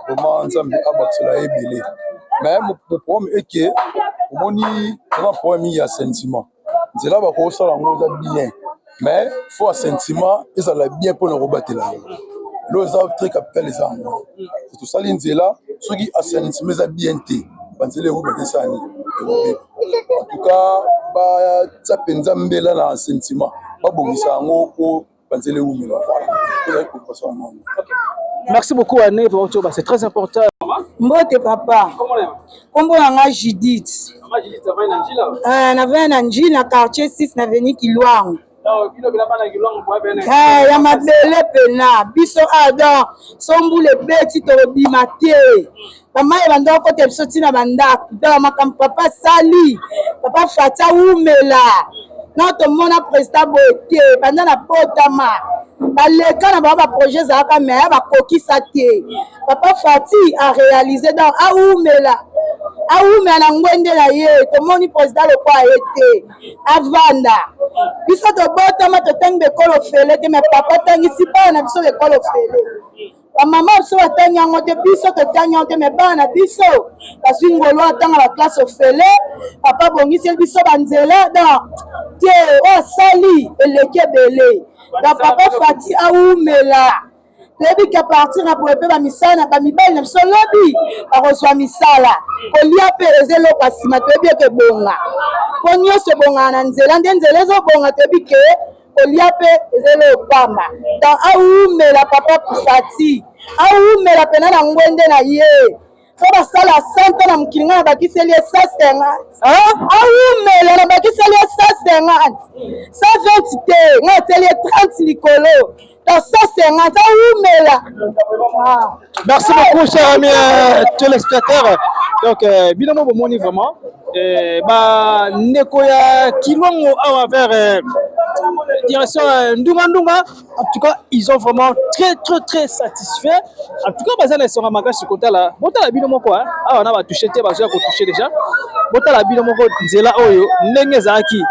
vraiment Nzambe abakisela ye ebele. Mais mo problème eke omoni toza na problème mingi ya sentiment. Nzela bakosala yango eza bien, mais faut assainissement ezala bien mpona kobatela yango. Eloko eza très capital eza yango wana. Tosali nzela, soki assainissement eza bien te, banzela ekobeba te, esala nini, ekobeba. En tout cas batia mpenza mbela na assainissement, babongisa yango mpo banzela ewumela. Voilà, ezali préoccupation na ngai. Merci beaucoup Anne, c'est très important. Mbote papa. Kombo na nga Judith. Navandi na Njili na quartier 6 na avenue Kilwango. Eh, ya mabele pena biso awa donc so mbula ebeti tokobima te, bamai ebanda okota biso ntina bandako. Donc makambo papa asali, papa Fati awumela na tomona président boye te banda na botama. Baleka na bango baprojet ezalaka me bakokisa te. Papa Fati aréalise, donc awumela, awumela na ngwende na ye. Tomoni président lokwa ye te, avanda biso tobotama totangi bekolo fele te, me papa atangisi bana na biso bekolo fele. Bamama biso batangi yango te, biso totangi yango te, me bana na biso bazwi ngolo atanga baklasse ofele. Papa abongiseli biso banzela, donc te oyo asali eleki ebele. Donc papa Fati awumela. Toyebi ke partir ya boye mpe bamisala na bamibali na biso lobi bakozwa misala, kolia mpe eza eloko ya nsima. Toyebi eke ebonga mpo nyonso ebongaka na nzela, nde nzela ezobonga, toyebi ke kolia mpe eza eloko pamba. Donc awumela papa Fati, awumela mpena na ngwende na ye. So basala 100 na mokili, ngai nabakiseli ye 150. Awumela, nabakiseli ye 150, 120 te, ngai atieli ye 30 likolo, donc 150. Awumela. Merci beaucoup, chers amis téléspectateurs. Donc, bino mo bomoni vraiment, ba ndeko ya Kilongo awa vers direction Ndunga Ndunga. En tout cas, ils ont vraiment très très très satisfait. En tout cas, baza na esonga makasi kotala. Botala bino moko hein. Awa na ba toucher te, bazo ko toucher déjà. Botala bino moko nzela oyo ndenge ezalaki.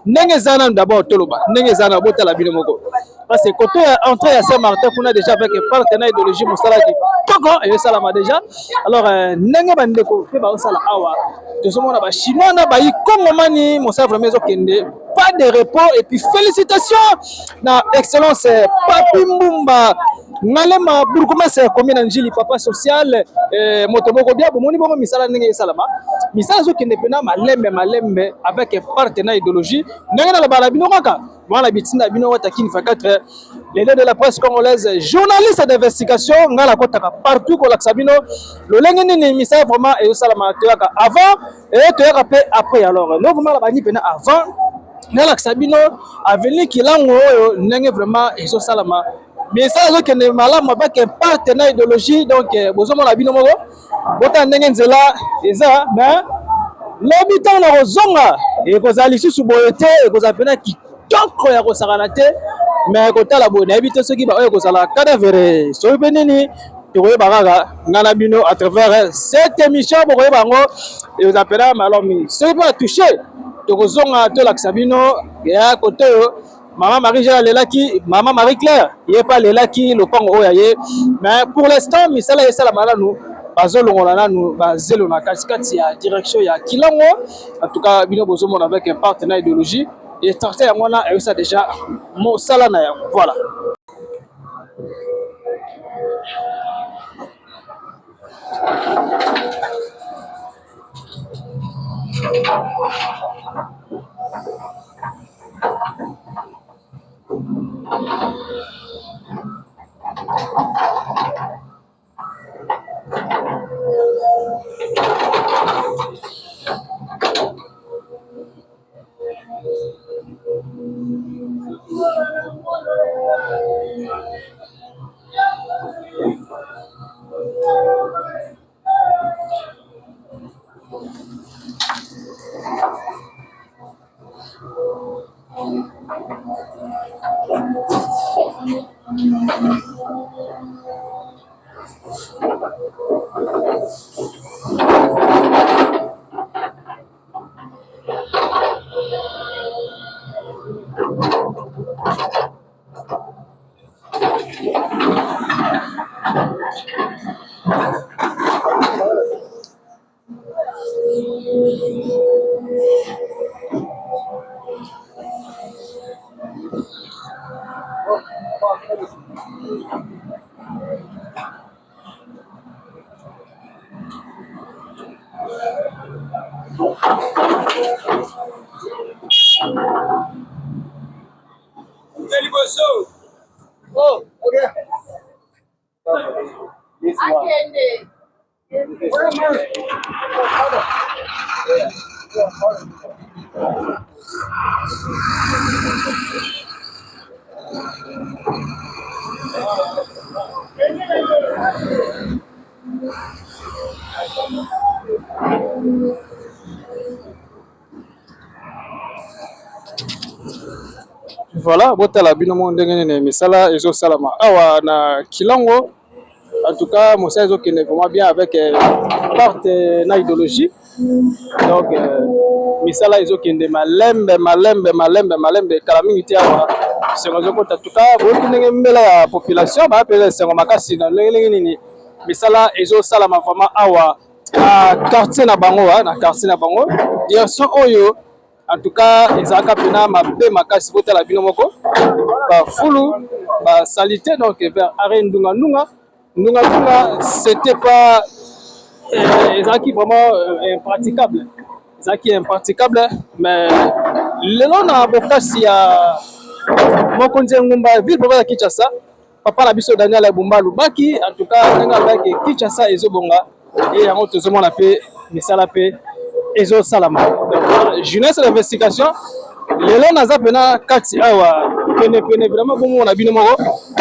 Ndenge eza nanu d'abord toloba. Ndenge eza na botala bino moko. Parce que côté entrée à Saint-Martin kuna déjà avec partenaire idéologie mosala kitoko ezosalama déjà. Alors ndenge bandeko mpe baosala awa, tozomona bachinois na bayi kongomani, mosala vraiment ezokende, pas de repos. Et puis félicitations na excellence Papi Mbumba Ngalema, bourgmestre commune na Njili, papa social, moto moko bia. Bomoni bongo misala ndenge esalama, misala ezokende mpena malembe malembe avec partenaire idéologie. Ndenge nalobaka na bino kaka wana, bitinda bino wata Kin 24, leader de la presse congolaise, journaliste d'investigation, ngai nakotaka partout kolakisa bino lolenge nini misala vraiment ezosalama. Toyaka avant e toyaka mpe après. Alors lo vraiment na bandi mpena avant nalakisa bino avenue Kilango oyo ndenge vraiment ezosalama, misala ezokende malamu avec partenaire idéologie. Donc bozomona bino moko, botala ndenge nzela eza. Mais lobi ntango na kozonga ekozala lisusu boye te, ekozala mpena kitoko ya kosakana te. Mais kotala boye, nayebi te soki baoyo ekozala cadavre soki mpe nini, tokoyeba kaka ngai na bino à travers cette émission, bokoyeba yango. Ekozala mpena malamu mingi. Soki mpe atouche, tokozonga tolakisa bino ya kote oyo mama Marie Jeanne alelaki, mama Marie Claire ye mpe alelaki lopango oyo ya ye. Mais pour l'instant misala esalama nanu, bazolongola nanu bazelo na katikati ya direction ya Kilango. En tout cas bino bozomona avec un partenaire idéologie et tracteur yango wana eyosala déjà mosala na yango. Voilà. Voilà, botala bino moko ndenge nini misala ezosalama awa na Kilango. En tout cas, mosala ezokende vraiment bien avec euh, parte euh, na idéologie. Donc euh, misala ezokende malembe malembe malembe malembe kala mingi te awa esengo ezokota. En tout cas, boyoki ndenge mbela ya population baya mpenza esengo makasi na ndenge ndenge nini misala ezosalama vraiment awa na quartier na bango, na quartier na bango direction oyo. En tout cas ezalaka pena mabe makasi, botala bino moko ba fulu ba salite donc vers arrêt ndunga ndunga ndunga ndunga c'était pas euh, ezalaki vraiment euh, impraticable ezalaki impraticable mais lelo na bokasi ya mokonzi ya engumba ville province ya Kinshasa Papa na biso Daniel Bumba alobaki en tout cas ndenge alobaki Kinshasa ezobonga ye yango tozomona pe misala pe ezosalama. Donc jeunesse d'investigation lelo naza pena kati awa pene pene vraiment bomona bino moko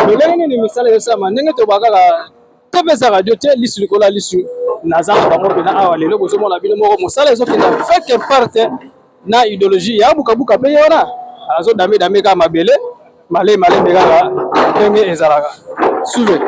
lolenge nini misala ezosalama ndenge tobaka kaka TV eza radio te lisu likolo ya lisu naza na bango pena awa lelo bozomona bino moko mosala ezokenda feke parte na ideologie ya bukabuka mpe ye wana azo dame dame kaka mabele male malembe kaka ndenge ezalaka suve.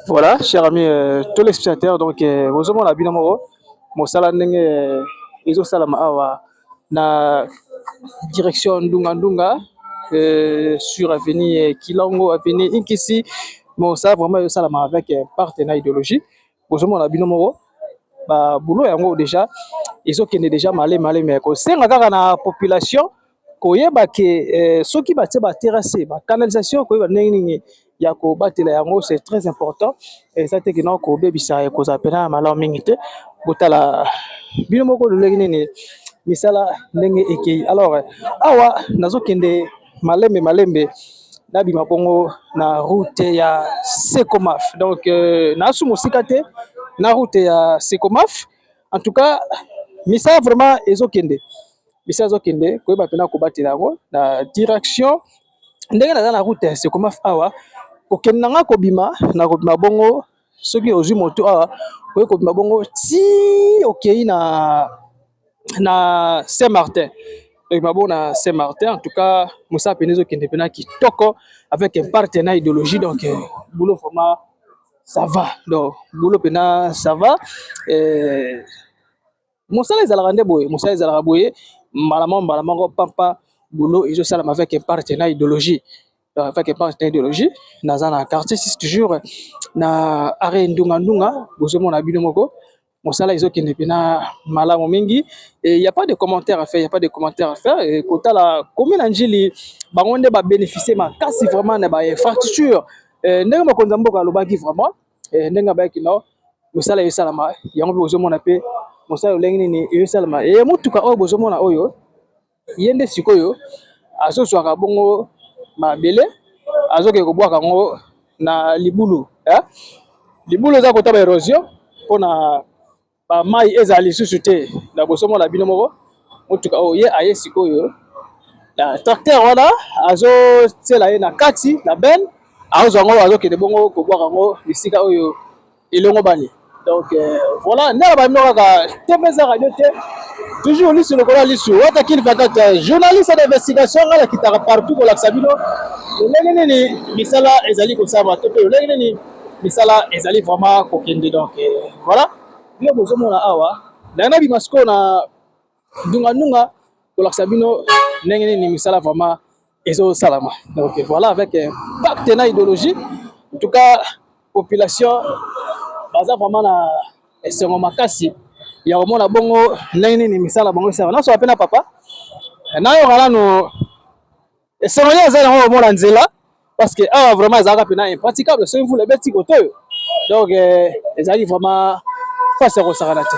Voilà, chers amis euh, téléspectateurs, donc euh, bozomona bino moko mosala ndenge euh, ezosalama awa na direction Ndunga Ndunga euh, sur avenue euh, Kilango, avenue Inkisi. Mosala vraiment ezosalama avec euh, partenaire idéologie. Bozomona bino moko ba boulot yango déjà ezokende déjà malema malema kosenga kaka na population koyeba ke eh, soki batie ba terrasse ba canalisation koyeba ndenge nini ya kobatela yango c'est très important eza te kino kobebisa ekozala mpena ya malamu mingi te botala bino moko lolenge nini misala ndenge ekei alors awa nazokende malembe malembe nabima bongo na route ya Secomaf donc euh, nasu mosika te na route ya Secomaf en tout cas misala vraiment ezokende misala ezokende koyeba mpena kobatela yango na direction ndenge naza na route ya Secomaf awa kokende na nga kobima na kobima bongo soki ozwi moto awa okoki kobima bongo ti okei na na Saint Martin donc mabo na Saint Martin en tout cas mosala pene ezokende mpena kitoko avec un partenaire idéologie donc euh, boulot vraiment ça va donc boulot mpena ça va euh, mosala ezalaka nde boye mosala ezalaka boye mbala moko mbala moko pampa boulot ezosalama avec un partenaire idéologie donc avec un partenaire idéologie naza na quartier 6 toujours na arrêt ndunga ndunga bozomona bino moko mosala ezokende mpena malamu mingi et y a pas de commentaire à faire, y a pas de commentaire à faire. Et kotala commune ya Ndjili bango nde babénéficie makasi vraiment na bainfrastructure ndenge mokonzi ya mboka alobaki vraiment ndenge abayaki no mosala esalama yango mpe bozomona mpe mosala lolenge nini ezosalama. E motuka oyo bozomona oyo ye nde sikoyo azozwaka bongo mabele azokende kobwaka yango na libulu eh? Libulu eza kota ba érosion mpona bamai ezala lisusu te na bosomona bino moko motuka oyo ye aye sikoyo na tracteur wana azotiela ye na kati na bene azozwa yango azokende bongo kobwaka yango bisika oyo elongobani donc euh, voilà nde na bino kaka te mpe eza radio te toujours lisu lokola lisu wata kin 24 journaliste d'investigation ngai nakitaka partout kolakisa bino lolenge nini misala ezali kosalama to mpe lolenge nini misala ezali vraiment kokende donc euh, voilà bino bozomona awa naye nabima sikoyo na ndunga-ndunga kolakisa bino ndenge nini misala vraiment ezosalama donc voilà avec un pacte na idéologie en tout cas population baza vraiment na esengo makasi ya komona bongo ndenge nini misala bango esalama nasoka mpe na papa nayoka nanu esengo ye eza yango komona nzela parce que awa vraiment ezalaka mpena impraticable soki mvula ebeti kote oyo donc eh, ezalaki vraiment face ya kosakana te.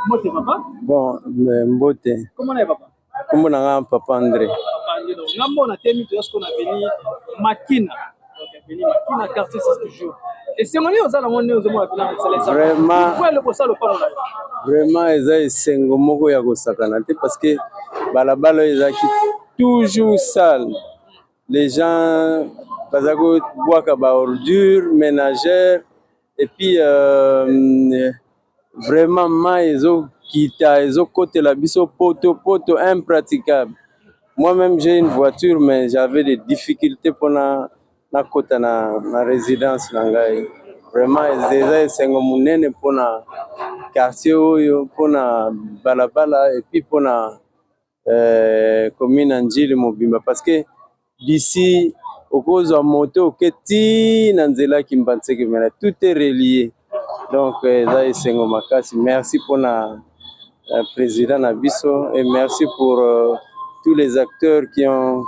Mbote papa. Bon, mbote. Comment na papa? Kombo na nga papa André. Papa André, donc ngambo na temi toza sikoyo na avenue Makina. Donc avenue Makina quartier 6 toujours. Esengo nini oza nango ndenge ozomona mpena mosala eza? Vraiment. Pourquoi eloko osala lopango na yo? Vraiment eza esengo moko ya kosakana te parce que balabala oyo ezalaki toujours sale. Les gens baza kobwaka ba ordures ménagères et puis euh, vraiment mai ezokita ezokotela biso poto poto impraticable. Moi-même j'ai une voiture mais j'avais des difficultés mpona nakota na, na résidence na ngai. Vraiment eza esengo monene mpona quartier oyo, mpona balabala et puis mpona euh, commune ya Ndjili mobimba parce que d'ici okozwa moto oke ti na nzela Kimbanseke mena tout est relié donc eza esengo makasi. Merci mpona président na biso et merci pour tous les acteurs qui ont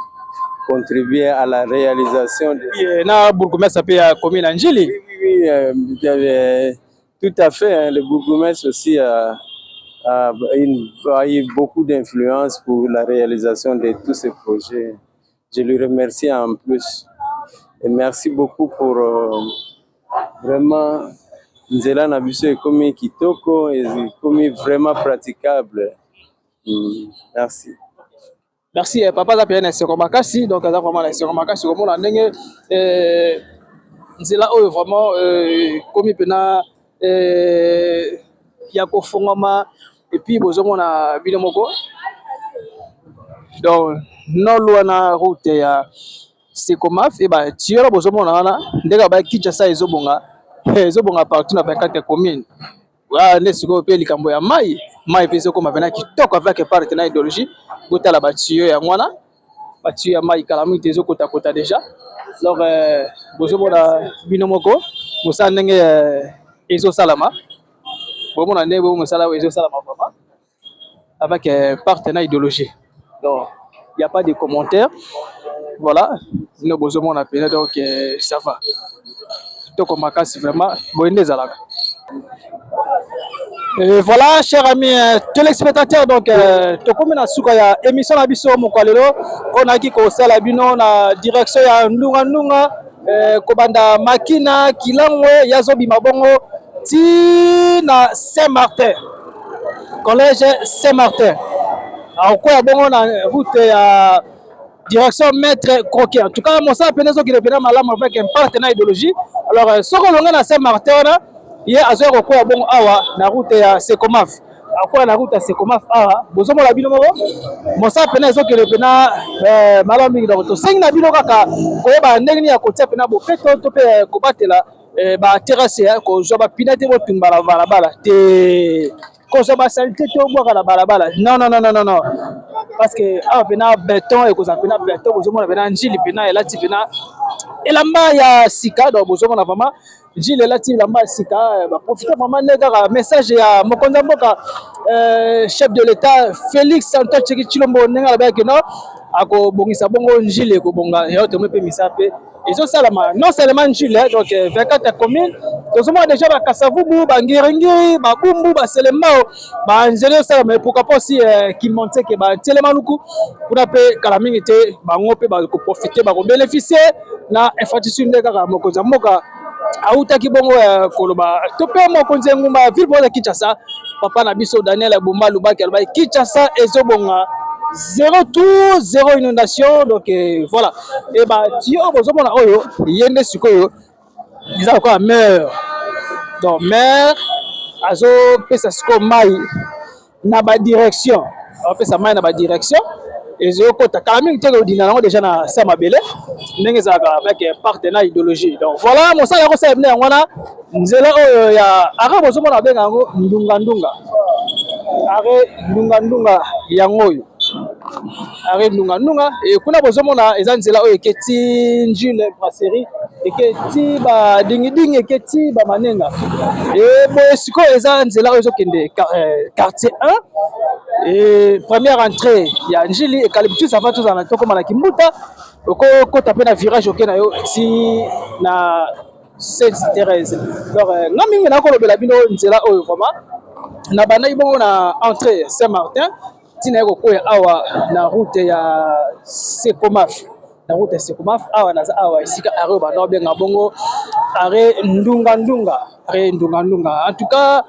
contribué à la réalisation de Na bourgmestre mpe ya commune ya Ndjili. Oui, tout à fait, hein, le bourgmestre aussi a eu beaucoup d'influence pour la réalisation de tous ces projets. Je lui remercie en plus. Et merci beaucoup pour vraiment nzela na biso ekomi kitoko, ekomi vraiment praticable. Merci. Merci papa aza mpenza na esengo makasi. Donc aza vraiment na esengo makasi komona ndenge nzela oyo vraiment ekomi mpenza ya kofungwama. Et puis bozomona bino moko, donc nolu wana route ya Sekomaf e batiola bozomona wana ndenge ba Kinshasa ezobonga, ezobonga partout na 24 commune wana. Nde sikoyo mpe likambo ya mai, mai mpe ezokoma mpenza kitoko avec partenaire idéologie. Botala batio yango wana, batio ya mai kala mingi te ezokotakota déjà. Donc bozomona bino moko mosala ndenge ezosalama. Bomona ndenge bo mosala oyo ezosalama vraiment avec partenaire idéologie. Donc il y a pas de commentaire, voilà, bino bozomona mpenza. Donc ça va, kitoko makasi vraiment, boye nde ezalaka. Et voilà, chers amis téléspectateurs, donc tokomi na suka ya émission na biso mokolo lelo oyo nayaki kosala bino na direction ya Ndunga-Ndunga, kobanda Makina Kilangwe yazobima bongo ti na Saint-Martin, collège Saint-Martin, akokwea bongo na route ya direction Maître Croquet. En tout cas, mosala mpenza ezokende mpenza malamu avec un partenaire idéologie. Alors soki olonge na Saint-Martin wana, ye azoya kokwea bongo awa na route ya Sekomaf, akwea na route ya Sekomaf awa. Bozomona bino moko mosala mpenza ezokende mpenza malamu mingi. Donc tosengi na bino kaka koyeba ndenge nini ya kotia mpenza bopeto to mpe kobatela baterrasse, kozwa bapneu te botumba na balabala te, kozwa basaleté te obwaka na balabala. Non, non, non, non, non, parce que awa mpenza béton ekozala mpenza béton. Bozomona mpenza Njili mpenza elati mpenza elamba ya sika. Donc bozomona vraiment Njili elati elamba ya sika. Baprofite vraiment nde kaka message ya mokonzi ya mboka, chef de l'État Félix Antoine Tshisekedi Tshilombo, ndenge alobaki no akobongisa bongo Njili ekobonga. Yo tomoi mpe misala mpe ezosalama, non seulement Njili, donc 24 commune. Tozomona déjà Bakasavubu, Bangiringiri, Babumbu, Baselembao, banzela ezosalama. Et pourquoi pas aussi Kimbanseke, Bantiele Maluku kuna mpe kala mingi te bango mpe bakoprofite, bakobénéficie na infrastructure nde kaka mokonzi ya mboka autaki bongo koloba. To mpe mokonzi ya engumba ya ville province ya Kinshasa, papa na biso Daniel Bumba Lubaki, alobaki Kinshasa ezobonga, zéro trou, zéro inondation. Donc voilà, e batio oyo bozomona oyo ye nde sikoyo eza lokola mer. Donc mer azopesa sikoyo mai na badirection, apesa mai na badirection ezokota kala mingi te kodinda yango déjà na sa mabele ndenge ezalaka avec partenaire idéologie. Donc voilà, mosala yakosala bino yango wana. Nzela oyo ya arrêt bozomona babenga yango Ndunga-Ndunga, arrêt Ndunga-Ndunga yango oyo, arrêt Ndunga-Ndunga. E kuna bozomona eza nzela oyo eketi Njile Brasserie, eketi Badingidingi, eketi Bamanenga. E boye sikoyo eza nzela oyo ezokende quartier 1 et première entrée ya Njili Eucalyptus. Avant tozala tokóma na Kimbuta, okokota mpe na virage oke na yo ti na Sainte Thérèse. Donc nga mingi nakolobela bino nzela oyo vraiment na bandaki bongo na entrée Saint Martin ntina ye kokwea awa na route ya Sekomaf, na route ya Sekomaf awa. Naza awa esika arrêt oyo banda babenga bongo arrêt Ndunga-Ndunga, arrêt Ndunga-Ndunga. En tout cas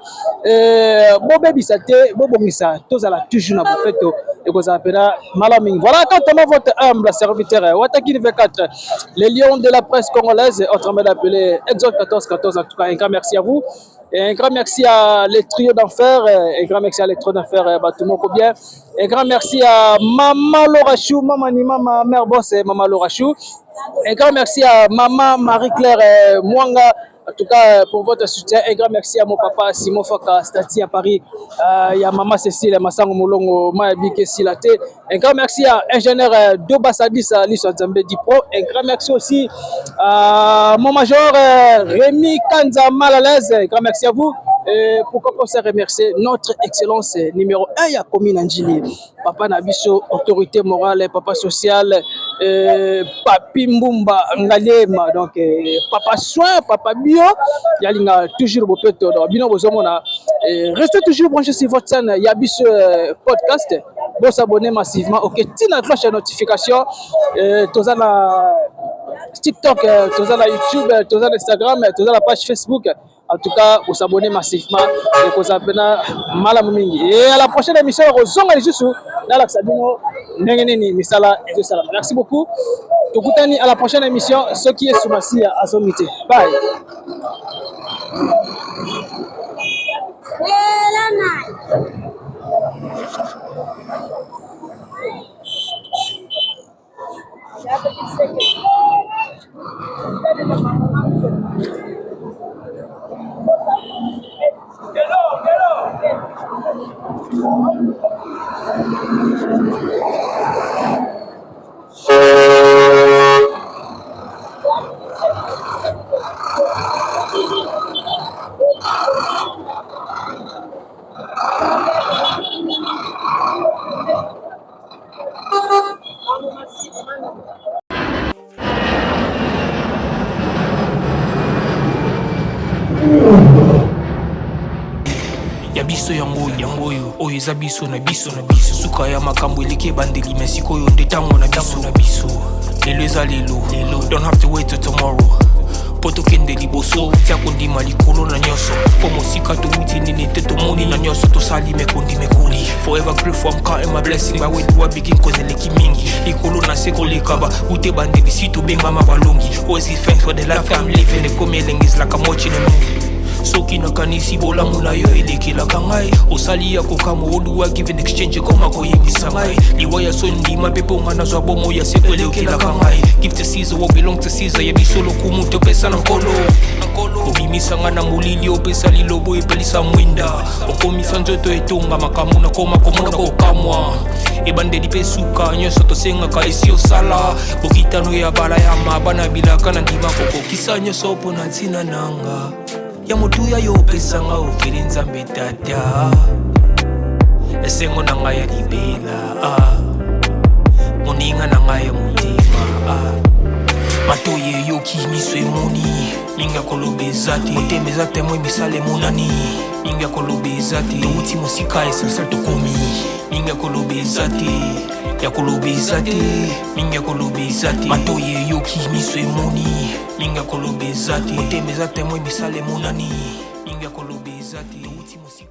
bobebisa te, bobongisa, tozala toujours na bopeto, ekozala mpenza malamu mingi. Voilà, quant à moi, votre humble serviteur Watakini V4, les lions de la presse congolaise, autrement appelé Exode 14 14. En tout cas, un grand merci à vous et un grand merci à les trios d'enfer, un grand merci à les trios d'enfer Batumoko bien. Un grand merci à Maman Laura Chou, Maman ni Maman Mère Boss et Maman Laura Chou. Un grand merci à Maman Marie-Claire Mwanga. En tout cas, pour votre soutien, un grand merci à mon papa Simon Faka, Stati à Paris, euh, à maman Cécile Masango Molongo, Maya Silate. Un grand merci à ingénieur euh, Doba Sadis Lisa Nzambe Dipro. Un grand merci aussi à mon major euh, Rémi Kanza Malalaise. Un grand merci à vous. Et pourquoi pas aussi remercier notre excellence numéro 1 ya commune Ndjili, papa na biso autorité morale, papa social, euh, papi Mbumba Ngaliema, donc euh, papa soin, papa bio, yalinga toujours bopeto, donc bino bozomona, euh, restez toujours branchés sur votre chaîne ya biso euh, podcast, bo s'abonner massivement, ok, tina cloche ya notification, euh, toza na TikTok, euh, toza na YouTube, euh, toza na Instagram, euh, toza na page Facebook. En tout cas, vous s'abonnez massivement et vous abonnez malamu mingi. Et à la prochaine émission, kozonga lisusu nalakisa bino ndenge nini misala ezosalama. Merci beaucoup. Tokutani à la prochaine émission. Soki Yesu Masiya azongi te. Bye. Ya biso yango oyo, yango oyo, oyo eza biso na biso na biso. Suka ya makambo eleki ebandeli, me sikoyo nde ntango na biso na biso. Lelo eza lelo, lelo. Don't have to wait till tomorrow. Mpo tokende liboso, tia kondima likolo na nyonso. Mpo mosika towuti nini te tomoni na nyonso tosali mekondi mekoli. Forever grateful, I'm counting my blessing. By where do I begin? Cause eleki mingi. Likolo na se koleka ba ute bandeli si tobengama balongi. Always give thanks for the life I'm living. Ekomi elengi is like I'm watching a movie. Soki nakanisi bolamu na yo elekelaka ngai, osali ya kokamwa oduwa give in exchange ekoma koyebisa ngai liwa ya soni ndima mpe mpo ngai nazwa bomoi ya seko elekelaka ngai. Give to Caesar what belong to Caesar, ya biso lokumu topesa na nkolo. Obimisa ngai na molili, opesa lilobo epelisa mwinda, okomisa nzoto etonga makambo nakoma komona kokamwa ebandeli mpe suka nyonso tosengaka esi osala bokitano ya bala ya maba na bilaka na ndima kokokisa nyonso mpo na ntina nanga ya motuya yo opesanga ofeli Nzambe tata esengo na ngai ya libela ah. Moninga na ngai ya motema ah. Matoyi eyoki, miso emoni, mingi ya koloba eza te, motema eza témoin, misala emonani, mingi ya koloba eza te, towuti mosika, essentiel tokomi, mingi ya koloba eza te, ya koloba eza te, mingi ya koloba eza te, matoyi eyoki, miso emoni, mingi ya koloba eza te, motema eza témoin, misala emonani, mingi ya koloba.